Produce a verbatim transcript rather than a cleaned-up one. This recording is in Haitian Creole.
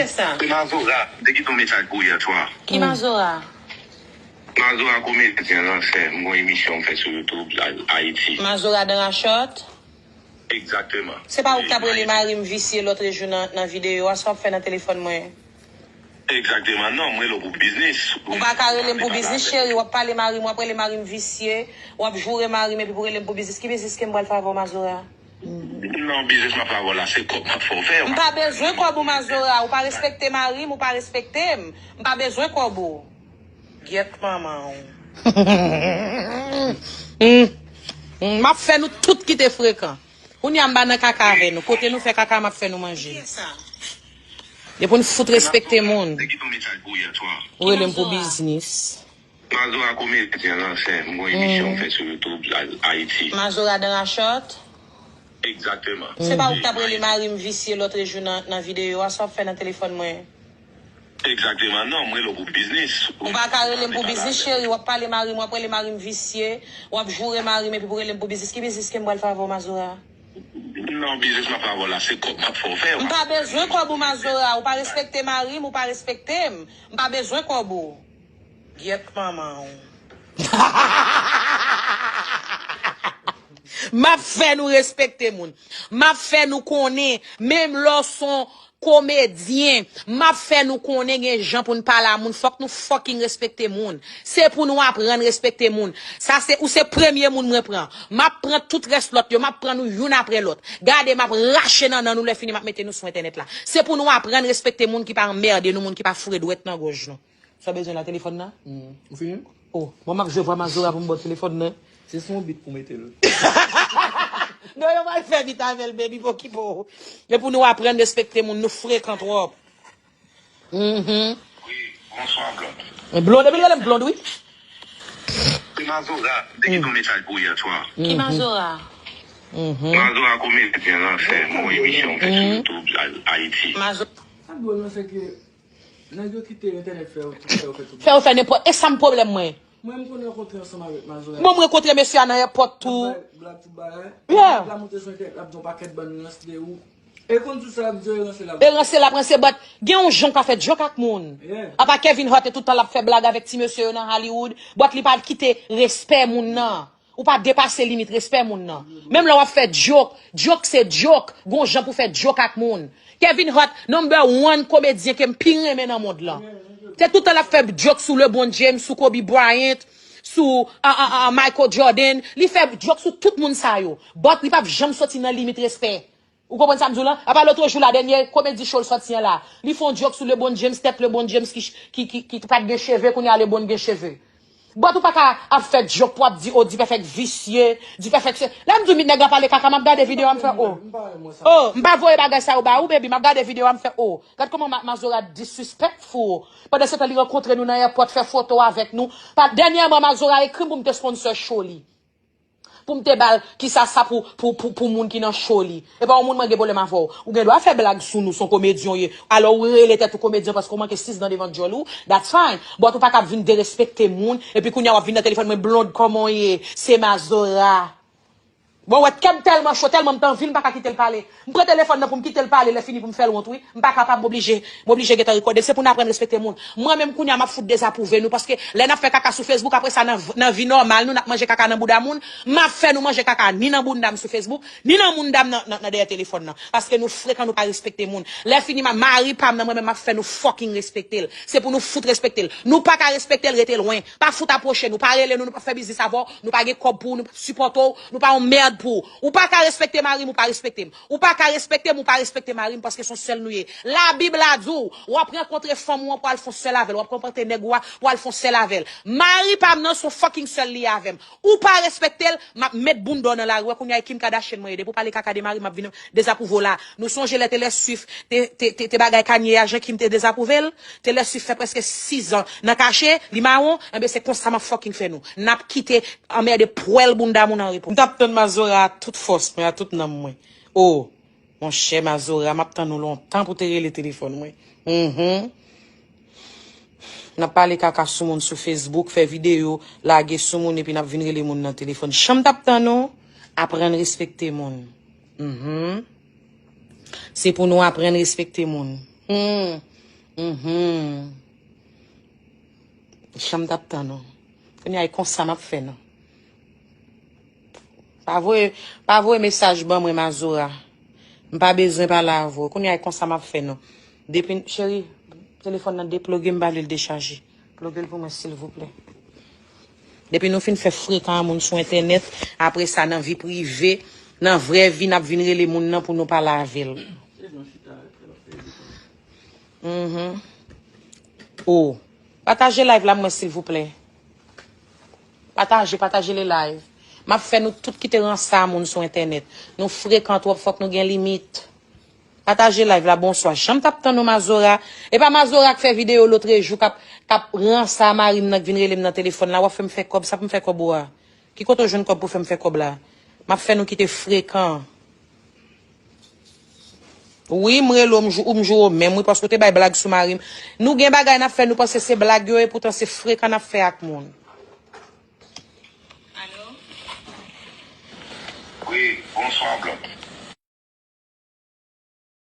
Kiyès sa? Se Mazora. M te kite yon mesaj pou ou yè swa. Ki Mazora? Mazora komedyen lan, sè. M gon emisyon m fè sou YouTube, Ayiti. Mazora dan rachòt? Egzakteman. Se pa ou k t ap rele mari m visye lòt jou nan, nan videyo a, sa w ap fè nan telefòn mwen? Egzakteman. Non, m rele w pou biznis. Ou pa ka rele m pou biznis, cheri. W ap pale mari m, w ap rele mari m visye, w ap joure mari m, epi pou rele m pou biznis. Ki biznis ke m pral fè avè w, Mazora? Non, biznis m ap fè avè w la, se kòb m ap fè w fè. M pa bezwen kòb ou, Mazora. Ou pa respekte mari m, ou pa respekte m. M pa bezwen kòb ou. Gyèt manman w. Mm. Mm. M ap fè nou tout kite frekan. Kounye a m pa nan kaka avè nou. Kote nou fè kaka, m ap fè nou manje. Kiyès sa? E pou n fout respekte moun. Ou rele m pou biznis. Mazora komedyen lan, sè. M gon emisyon m fè sou YouTube, Ayiti. Mazora dan rachòt? Egzakteman. Se pa ou k t ap rele mari m visye lòt jou nan, nan videyo a, sa w ap fè nan telefòn mwen? Egzakteman. Non, m rele w pou biznis. Ou pa ka rele m pou biznis, cheri. W ap pale mari m, w ap rele mari m visye, w ap joure mari m, epi pou rele m pou biznis. Ki biznis ke m pral fè avè w, Mazora? Non, biznis m ap fè avè w la, se kòb m ap fè w fè. M pa bezwen kòb ou, Mazora. Ou pa respekte mari m, ou pa respekte m. M pa bezwen kòb ou. Gyèt manman w. M ap fè nou respekte moun. M ap fè nou konnen, menm lè w se yon komedyen, m ap fè nou konnen gen jan pou n pale a moun. Fòk nou fucking respekte moun. Se pou nou aprann respekte moun. Sa se, ou se premye moun mwen pran. M ap pran tout rès lòt yo, m ap pran nou youn apre lòt. Gade, m ap rache nannan nou, lè fini m ap mete nou sou entènèt la. Se pou nou aprann respekte moun ki pa anmède nou, moun ki pa foure dwèt nan gòj nou. Sa w bezwen la, telefòn nan? Ou fini? Oh, bon, m ap jwe vwa Mazora pou m ba w telefòn nan. Se sou yon bit pou mete l. Non, yo pral fè bit avè l, baby, pa okipe w. E pou nou aprann respekte moun, nou frekan twòp. Mhm. Wi, bonswa, Blond. Blond, epi l rele m Blond, wi. Se Mazora, m te kite yon mesaj pou ou yè swa. Ki Mazora? Mazora komedyen lan, sè. M gon emisyon m fè sou YouTube, Ayiti. Mazora. Sa dwòl lan, se ke nèg yo kite entènèt fè yo tout, fè yo fè tout. Fè yo fè nenpòt. E sa m pwoblèm mwen. Mwen, m konn rankontre ansanm avèk Mazora. Bon, m rankontre mesye a nan èpòt tou. L ap bay blag tout bagay. Yeah. L ap monte sou entènèt, l ap di yon pakèt bann rans de ou. E konn sou sa, l ap di yo e ranse l ap. E ranse l ap ranse, but gen yon jan w ka fè djòk ak moun. Yeah. Apa Kevin Hart e tout tan l ap fè blag avèk ti mesye yo nan Hollywood, but li pa kite respè moun nan. Ou pa depase limit respè moun nan. Menm lè w ap fè djòk, djòk se djòk. Gon jan pou fè djòk ak moun. Kevin Hart, number one komedyen ke m pi renmen nan mond lan. Se tout tan l ap fè djòk sou LeBron James, sou Kobe Bryant, sou a, a, a, Michael Jordan. Li fè djòk sou tout moun sa yo. But li p ap janm soti nan limit respè. Ou konprann sa m di w lan? Apa lòt jou la, dènye komedi show l sòti an la. Li fè yon djòk sou LeBron James, tèt LeBron James ki, ki, ki, ki pa t gen cheve, kounye a LeBron gen cheve. But ou pa ka ap fè djòk pou ap di, oh, Dipèfèk visye, Dipèfèk se. Lè m di w nèg la pale kaka, m ap gade videyo a, m fè, oh. Oh, m pa voye bagay sa yo ba ou, baby, m ap gade videyo a, m fè, oh. Gad kòman Ma-, Mazora disrespectful. Pandan se tan li rankontre nou nan èpòt, fè foto avèk nou. Pa, dènyèman, Mazora ekri m pou m te sponsor show li. Pou m te ba l, kisa sa pou, pou, pou, pou moun ki nan show li. E pa yon moun mwen gen pwoblèm avè w. Ou gen dwa fè blag sou nou, se yon komedyen w ye. Alò ou rele tèt ou komedyen paske w manke sis dan devan djòl ou, that's fine. But ou pa ka ap vin derespekte moun, epi kounye a w ap vin nan telefòn mwen, Blond, kòman w ye? Se Mazora. Bon, wè, kè m tèlman cho, tèlman m t anvi l, m pa ka kite l pale. M pran telefòn nan pou m kite l pale, lè fini pou m fè l wont, wi. M pa kapab, m oblije, m oblije gentan rekòde l. Se pou n aprann respekte moun. Mwen menm kounye a m ap fout dezapwouve nou, paske lè n ap fè kaka sou Facebook, apre sa nan, nan vi nòmal nou, n ap manje kaka nan bouda moun, m ap fè nou manje kaka ni nan bounda m sou Facebook, ni nan bounda m nan, nan, nan dèyè telefòn nan. Paske nou frekan, nou pa respekte moun. Lè fini, m a, mari pa m nan, mwen menm, m ap fè nou fucking respekte l. Se pou nou fout respekte l. Nou pa ka respekte l, rete lwen. Pa fout apwoche nou, pa rele nou, nou p ap fè biznis avè w, nou pa gen kòb pou w, nou p ap sipòte w, nou pa yon mèd pou w. Ou pa ka respekte mari m, ou pa respekte m. Ou pa ka respekte m, ou pa respekte mari m, paske se yon sèl nou ye. Labib la di w, w ap rankontre fanm ou an pou al fè yon sèl avè l, w ap rankontre nèg ou a pou al fè yon sèl avè l. Mari pa m nan se yon fucking sèl li ye avè m. Ou pa respekte l, m ap met bounda w nan lari. Wè kounye a e Kim Kardashian mwen ye. Depi w pale kaka de mari m, m ap vin dezapwouve w la. Nou sonje lè Taylor Swift te, te, te, te bagay Kanye a, jan Kim te dezapwouve l? Taylor Swift fè prèske sis an nan kache, li mawon, enben se konsa m ap fucking fè nou. N ap kite anmède pwèl bounda moun an repo. M t ap tann Mazora a tout fòs mwen, a tout nanm mwen. Oh, monchè Mazora, m ap tann ou lontan pou te rele telefòn mwen. Mhm. N ap pale kaka sou moun sou Facebook, fè videyo, lage sou moun, epi n ap vin rele moun nan telefòn. Jan m t ap tann ou, aprann respekte moun. Mhm. Se pou nou aprann respekte moun. Hmm. Mhm. Janm t ap tann ou. Kounye a, e konsa m ap fè nou. Pa voye, pa voye mesaj ban mwen, Mazora. M pa bezwen pale avè w. Kounye a, e konsa m ap fè nou. Depi, cheri, telefòn nan deploge, m pa vle l dechaje. Ploge l pou mwen, silvouplè. Depi nou fin fè frekan a moun sou entènèt, apre sa, nan vi prive, nan vrè vi, n ap vin rele moun nan pou nou pale avè l. Mhm. Oh. Pataje live la mwen, silvouplè. Pataje, pataje le live. M ap fè nou tout kite ransa a moun sou entènèt. Nou frekan twòp, fòk nou gen limit. Pataje live la, bonswa. Janm t ap tann ou, Mazora. E pa Mazora k fè videyo lotrejou k ap, k ap ransa mari m nan k vin rele m nan telefòn la. W ap fè m fè kòb, sa pou m fè kòb ou a? Ki kote w jwenn kòb pou fè m fè kòb la? M ap fè nou kite frekan. Wi, m rele w, m jou, ou m jou w menm, wi, paske w te bay blag sou mari m. Nou gen bagay n ap fè, nou panse se blag yo ye, poutan se frekan n ap fè ak moun. Wi, bonswa, Blanc.